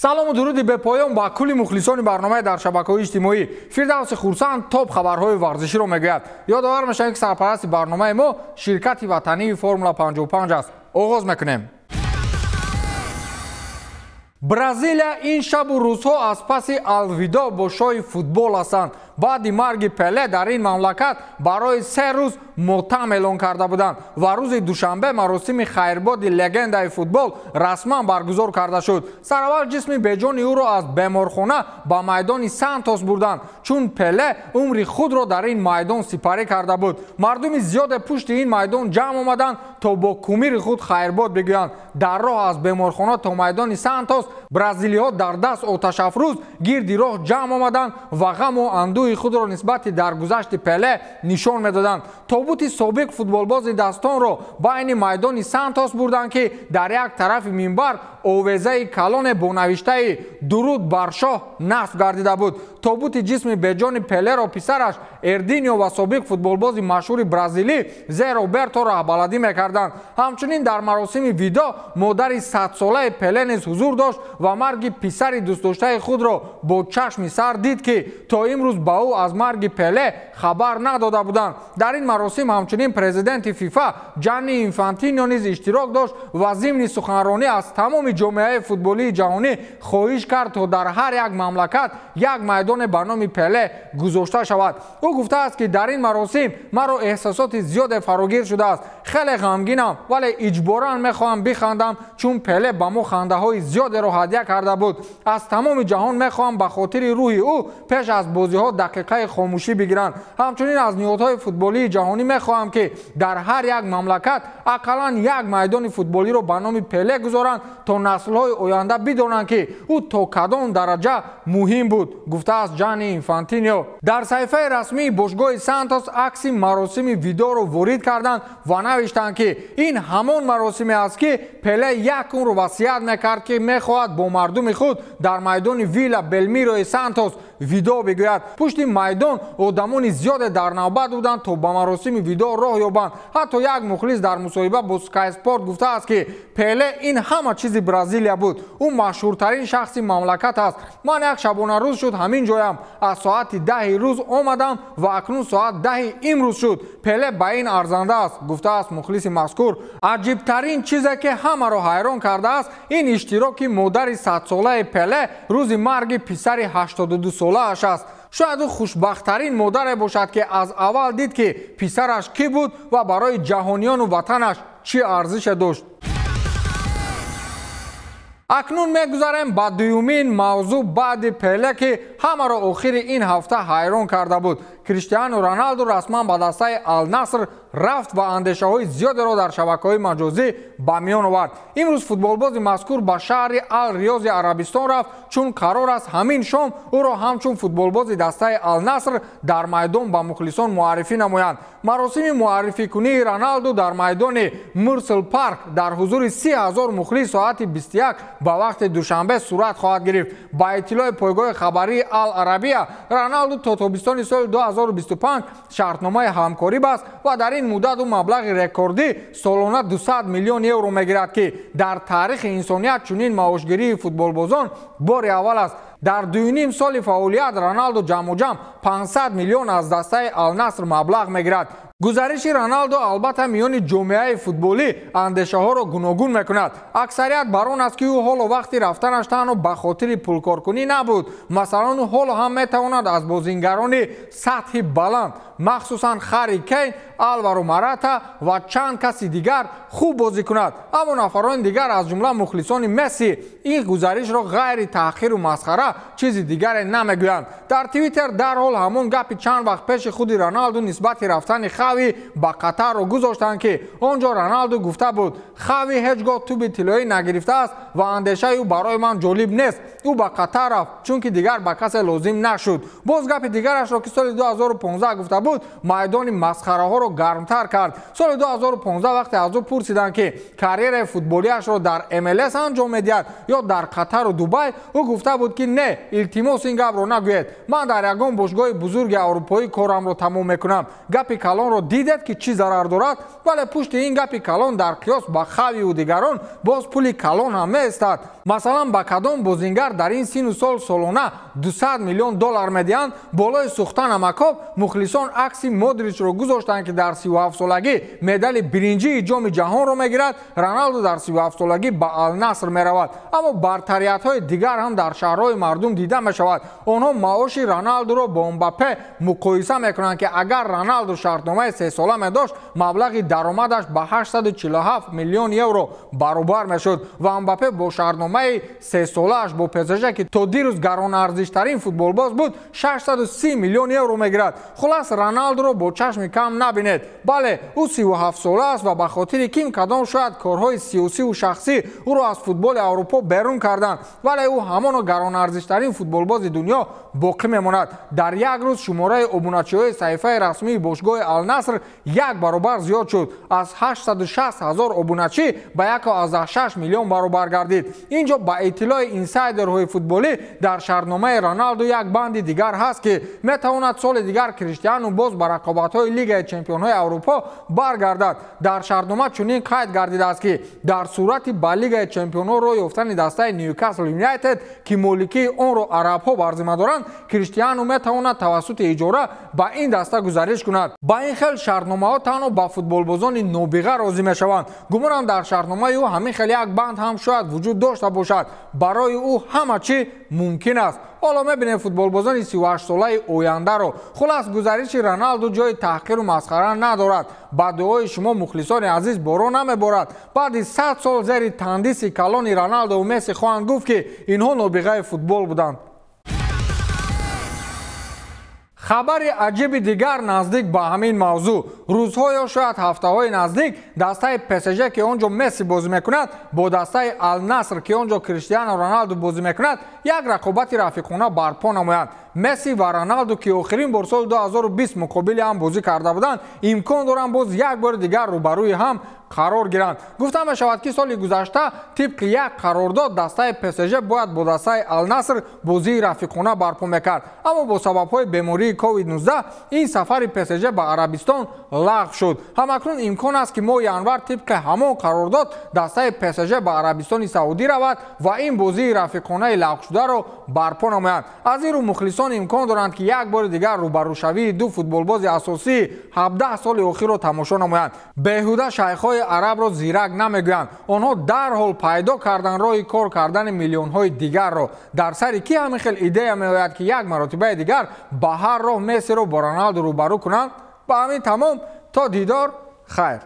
Салому дуруди бепоён ба кулли мухлисони барномаи дар шабакаҳои иҷтимоӣ. Фирдавси Хурсанд топ хабарҳои варзиширо мегӯяд. Ёдовар мешавем, ки сарпарасти барномаи мо ширкати ватании Формула 55 аст. Оғоз мекунем. Бразилия ин шабу рӯзҳо аз паси алвидо бо шоҳи футбол ҳастанд. Баъди марги Пеле дар ин мамлакат барои 3 рӯз мотам эълон карда буданд ва рӯзи душанбе маросими хайрбоди легендаи футбол расман баргузор карда шуд. Сараввал ҷисми беҷони ӯро аз беморхона ба майдони Сантос бурданд, чун Пеле умри худро дар ин майдон сипарӣ карда буд. Мардуми зиёде пушти ин майдон ҷамъ омаданд, то бо кумири худ хайрбод бигӯянд. Дар роҳ аз беморхона то майдони Сантос бразилиҳо дар даст оташафрӯз гирди роҳ ҷамъ омаданд ва ғаму андӯҳи худро нисбати даргузашти Пеле нишон медоданд. Тобути собиқ футболбози дастонро байни майдони Сантос бурданд, ки дар як тарафи минбар овезаи калоне бо навиштаи «Дуруд бар шоҳ» насб гардида буд. Тобути ҷисми беҷони Пелеро писараш Эрдинио ва собиқ футболбози машҳури бразилӣ Зе Роберто раҳбаладӣ мекарданд. Ҳамчунин дар маросими видо модари 100-солаи Пеле низ ҳузур дошт ва марги писари дӯстдоштаи худро бо чашми сар дид, ки то имрӯз ба ӯ аз марги Пеле хабар надода буданд. Дар ин маросим ҳамчунин президенти ФИФА Ҷанни Инфантино низ иштирок дошт ва зимни суханронӣ аз тамоми ҷомеаи футболии ҷаҳонӣ хоҳиш кард, то дар ҳар як мамлакат як майдоне ба номи Пеле гузошта шавад. Ӯ гуфтааст, ки дар ин маросим маро эҳсосоти зиёде фарогир шудааст. Хеле ғамгинам, вале иҷборан мехоҳам бихандам, чун Пеле ба мо хандаҳои зиёдеро ҳадя карда буд. Аз тамоми ҷаҳон мехоҳам ба хотири рӯҳи ӯ пеш аз бозиҳо дақиқаи хомӯшӣ бигиранд. Ҳамчунин аз ниҳодҳои футболии ҷаҳонӣ мехоҳам, ки дар ҳар як мамлакат ақаллан як майдони футболиро ба номи Пеле гузоранд, то наслҳои оянда бидонанд, ки ӯ то кадом дараҷа муҳим буд, гуфтааст Ҷанни Инфантино. Дар саҳифаи расмии бошгоҳи Сантос акси маросими видоро ворид карданд ва навиштанд, ки ин ҳамон маросиме аст, ки Пеле як умр васият мекард, ки мехоҳад бо мардуми худ дар майдони Вилла Белмирои Сантос видо бигӯяд. Пушти майдон одамони зиёде дар навбат буданд, то ба маросими видо роҳ ёбанд. Ҳатто як мухлис дар мусоҳиба бо Sky Sport гуфтааст, ки Пеле ин ҳама чизи Бразилия буд. Ӯ машҳуртарин шахси мамлакат аст. Ман як шабонарӯз шуд ҳамин ҷоям. Аз соати 10 рӯз омадам ва акнун соат 10 имрӯз шуд. Пеле ба ин арзанда аст, гуфтааст мухлиси мазкур. Аҷибтарин чизе, ки ҳамаро ҳайрон кардааст, ин иштироки модари 100-солаи Пеле рӯзи марги писари 82-солааш аст. Шояд ӯ хушбахттарин модаре бошад, ки аз аввал дид, ки писараш кӣ буд ва барои ҷаҳониёну ватанаш чӣ арзише дошт. Акнун мегузарем ба дуюмин мавзӯъ баъди Пеле, ки ҳамаро охири ин ҳафта ҳайрон карда буд. Криштиану Роналду расман ба дастаи Ал-Наср рафт ва андешаҳои зиёдеро дар шабакаҳои маҷозӣ ба миён овард. Имрӯз футболбози мазкур ба шаҳри Ал-Риёзи Арабистон рафт, чун қарор аст ҳамин шом ӯро ҳамчун футболбози дастаи Ал-Наср дар майдон ба мухлисон муаррифӣ намоянд. Маросими муаррификунии Роналду дар майдони Мурсел Парк дар ҳузури 30 000 мухлис соати 21 ба вақти душанбе сурат хоҳад гирифт. Ба иттилои пойгоҳи хабарии Ал-Арабия, Роналду то тобистони соли 2025 шартномаи ҳамкорӣ баст ва дар ин муддат ӯ маблағи рекордӣ солона 200 миллион евро мегирад, ки дар таърихи инсоният чунин маошгирии футболбозон бори аввал аст. Дар 2,5 соли фаъолият Роналду ҷамъуҷамъ 500 миллион аз дастаи Ал-Наср маблағ мегирад. Гузариши Роналду албатта миёни ҷомеаи футболӣ андешаҳоро гуногун мекунад. Аксарият бар он аст, ки ӯ ҳоло вақти рафтанаш танҳо ба хотири пулкоркунӣ набуд. Масалан, ӯ ҳоло ҳам метавонад аз бозингарони сатҳи баланд, махсусан Харри Кейн, Алваро Марата ва чанд каси дигар хуб бозӣ кунад. Аммо нафарони дигар, аз ҷумла мухлисони Месси, ин гузаришро ғайри таҳқиру масхара чизи дигаре намегӯянд. Дар Твиттер дарҳол ҳамон гапи чанд вақт пеши худи Роналду нисбати рафтани Хави ба Қатарро гузоштанд, ки он ҷо Роналду гуфта буд: Хави ҳеҷ гоҳ туби тиллоӣ нагирифтааст ва андешаи ӯ барои ман ҷолиб нест. Ӯ ба Қатар рафт, чунки дигар ба касе лозим нашуд. Боз гапи дигарашро, ки соли 2015 гуфта буд, майдони масхараҳоро гармтар кард. Соли 2015 вақте аз ӯ пурсиданд, ки карьераи футболиашро дар МЛС анҷом медиҳад ё дар Қатару Дубай, ӯ гуфта буд, ки не, илтимос, ин гапро нагӯед. Ман дар ягон бошгоҳи бузурги аврупоӣ корамро тамом мекунам. Гапи калонро Онро дидед, ки чӣ зарар дорад, вале пушти ин гапи калон дар қиёс ба Хавиву дигарон боз пули калон ҳам меистад. Масалан, ба кадом бозингар дар ин сину сол солона 200 миллион доллар медиҳанд? Болои сӯхта намакоб мухлисон акси Модричро гузоштанд, ки дар 37-солагӣ медали биринҷии ҷоми ҷаҳонро мегирад. Роналду дар 37-солагӣ ба Алнаср меравад. Аммо бартариятҳои дигар ҳам дар шаҳрҳои мардум дида мешавад. Онҳо маоши Роналдуро бо Мбаппе муқоиса мекунанд, ки агар Роналду шартномаи сесола медошт, маблағи даромадаш ба 847 миллион евро баробар мешуд ва Мбаппе бо шартномаи сесолааш бо ПСЖ, ки то дирӯз гаронарзиштарин футболбоз буд, 630 миллион евро мегирад. Хулас, Роналдуро бо чашми кам набинед. Бале, ӯ 37-сола аст ва ба хотири ким кадом шояд корҳои сиёсиву шахсӣ ӯро аз футболи Аврупо берун карданд, вале ӯ ҳамоно гаронарзиштарин футболбози дунё боқӣ мемонад. Дар як рӯз шумораи обуначиҳои саҳифаи расмии бошгоҳи Алнаср як баробар зиёд шуд, аз 860 ҳазор обуначӣ ба 1,6 миллион баробар гардид. Инҷо ба иттилои инсайдерҳои футболӣ дар шартномаи Роналду як банди дигар ҳаст, ки метавонад соли дигар Криштиану боз ба рақобатҳои Лигаи чемпионҳои Аврупо баргардад. Дар шартнома чунин қайд гардидааст, ки дар сурати ба Лигаи чемпионҳо роҳ ёфтани дастаи Ньюкасл Юнайтед, ки моликии онро арабҳо бар зимма доранд, Криштиану метавонад тавассути иҷора ба ин даста гузариш кунад. Ба ин хел шартномаҳо танҳо ба футболбозони нобиға розӣ мешаванд. Гумонам, дар шартномаи ӯ ҳамин хел як банд ҳам шояд вуҷуд дошта бошад. Барои ӯ ҳама чӣ мумкин аст. Ҳоло мебинем футболбозони 38-солаи ояндаро. Хулас, гузариши Роналду ҷои таҳқиру масхара надорад. Ба дуои шумо, мухлисони азиз, боро намеборад. Баъди 100 сол зери тандиси калони Роналдову Месси хоҳанд гуфт, ки инҳо нобиғаи футбол буданд. Хабари аҷиби дигар наздик ба ҳамин мавзӯъ. Рӯзҳо ё шояд ҳафтаҳои наздик дастаи ПСЖ, ки он ҷо Месси бозӣ мекунад, бо дастаи Алнаср, ки он ҷо Криштиану Роналду бозӣ мекунад, як рақобати рафиқона барпо намоянд. Месси ва Роналду, ки охирин бор соли 2020 муқобили ҳам бозӣ карда буданд, имкон доранд боз як бори дигар рӯбарӯи ҳам қарор гиранд. Гуфта мешавад, ки соли гузашта тибқи як қарордод дастаи ПСЖ бояд бо дастаи Алнаср бозии рафиқона барпо мекард, аммо бо сабабҳои бемории COVID-19 ин сафари ПСЖ ба Арабистон лағв шуд. Ҳамакнун имкон аст, ки моҳи январ тибқи ҳамон қарордод дастаи ПСЖ ба Арабистони Саудӣ равад ва ин бозии рафиқонаи лағвшударо барпо намоянд. Аз ин рӯ мухлисон имкон доранд, ки як бори дигар рӯбарӯшавии ду футболбози асосии 17 соли охирро тамошо намоянд. Беҳуда шайхҳои арабро зирак намегӯянд. Онҳо дарҳол пайдо кардан роҳи кор кардани миллионҳои дигарро. Дар сари ки ҳамин хел идея меояд, ки як маротибаи дигар ба ҳар роҳ Мессиро бо Роналду рӯбарӯ кунанд? Ба ҳамин тамом, то дидор, хайр.